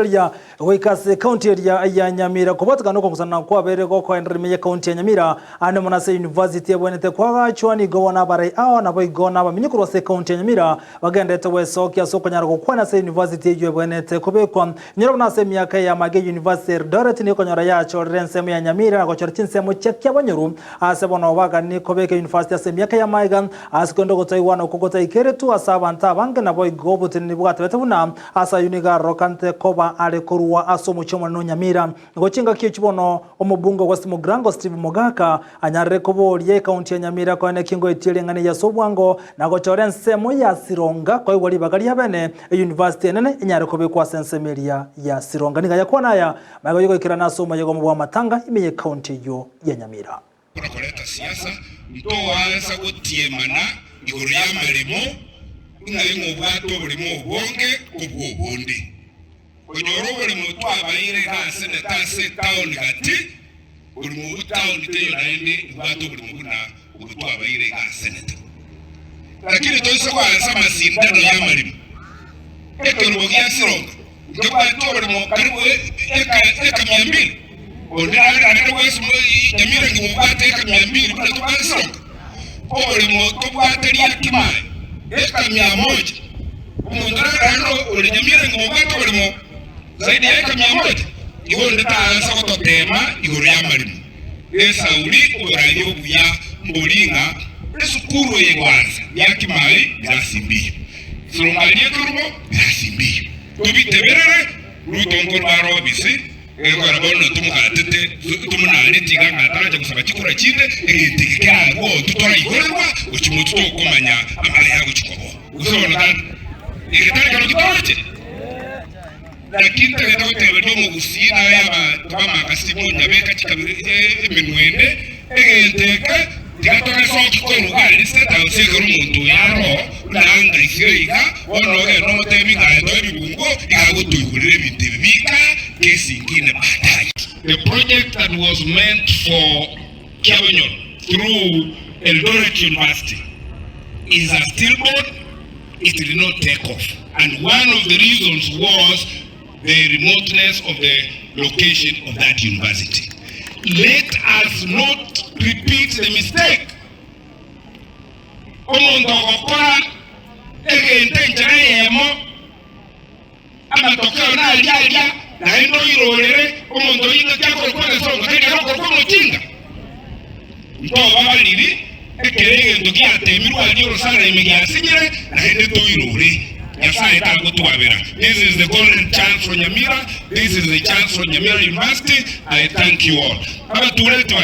Eria goika ase ekaunti eria ya Nyamira kobwatekana nokong'usana kwabeire gokoenderera ime y'ekaunti ya Nyamira ande mono ase university ebwenerete koagachwa nigo bono abarai ao naboigo nabamenyi korwa ase ekaunti ya Nyamira bagenderete gwesokia ase okonyara gokwana ase university eyio ebwenerete kobekwa. Inyora buna ase emiaka eye amage university ya Eldoret nigo ekonyora yachorire ensemo ya Nyamira na gochora chinsemo chia Kiabonyoru ase bono bagani kobeka university ase emiaka y'amaiga ase korende ogotaigwana okwo gotaikeretwe ase abanto abange naboigo oboteneni bwatebete buna Ase ayio nigo arorokanete koba are korua ase omochie omonene o Nyamira. Nigo chingaki echio bono omobunge o West Mugirango Steve Mogaka anyarire koboria ekaunti ya Nyamira koene ki ngoetie ring'ana eye ase obwango na gochora ensemo ya Sironga koegwa ribaga ria bene eyunivasiti enene enyare kobekwa ase ensemo eria ya Sironga. Nigo ayakwana aya magega yogoikerana ase omoyega omo bw'amatanga ime y'ekaunti eyio ya Nyamira. Buna koreta siasa, ntoansa gotiemana igoro y'amaremo, ng'a ing'o obwate oboremo obonge kobua obonde. Konyora oboremo twabaire iga ase neta ase etaoni gati, borimo obwo taoni teiyo naende ebwate oboremo buna obwo twabaire iga ase neta. Lakini toise koansa amasindano y'amaremo, ekerubo gia Sironga nkebwate oboremo karibu eka eka mia mbili, onde nare nagende gwesuma Nyamira ng'a mobwate eka mia mbili buna tobwate Sironga. Oboremo tobwate Riakimai eka mia moja, omonto nare naende ore Nyamira ng'a mobwate oboremo zaidi ya eka mia moja, igo onde taansa gototema igoro y'amaremo. Esauri oboraai obuya mbori ng'a esukuru eye gwansa Riakimai birasimbiyo. Sirongaria ekerubo birasimbiyo. Tobiteberere Ruto nkorwa are obisi, egekogera bono tomogatete tomonareti iga ng'a ataracha gosaba chikura chinde, egento eke kerarwe oo totoraigorerwa gochia motwe tokomanya amaya agochia koba oo. Gose bono tata, eke tari kero toroche? Naki ntagete goteberia omogusii naye abanto b'amakasi monyabeka chikabira emenwa ende, egento eke tiga togesoki korwa aria State House ekero omonto oyo aroo buna anga isire iga, bono ogende omotebi ng'a aye toe ebibungo iga agotoigorera ebinto ebi bika kesi ingine baadaye. The project that was meant for Kiabonyoru through Eldoret University is a stillborn. It did not take off and one of the reasons was the remoteness of the location of that university. Let us not repeat the mistake. Omonto ogokora egento enchera eyemo amatokeo naria aria naende oirorere omonto oyio ngaki akorokwa egesongo tari ere okorokwa omochinga. Ntoba bariri ekero egento giatemirwe aria orosana ime giasinyire naende toirore. Nyasae tagotwabera. This is the golden chance for Nyamira, this is the chance for Nyamira University, I thank you all. Abatureti ba.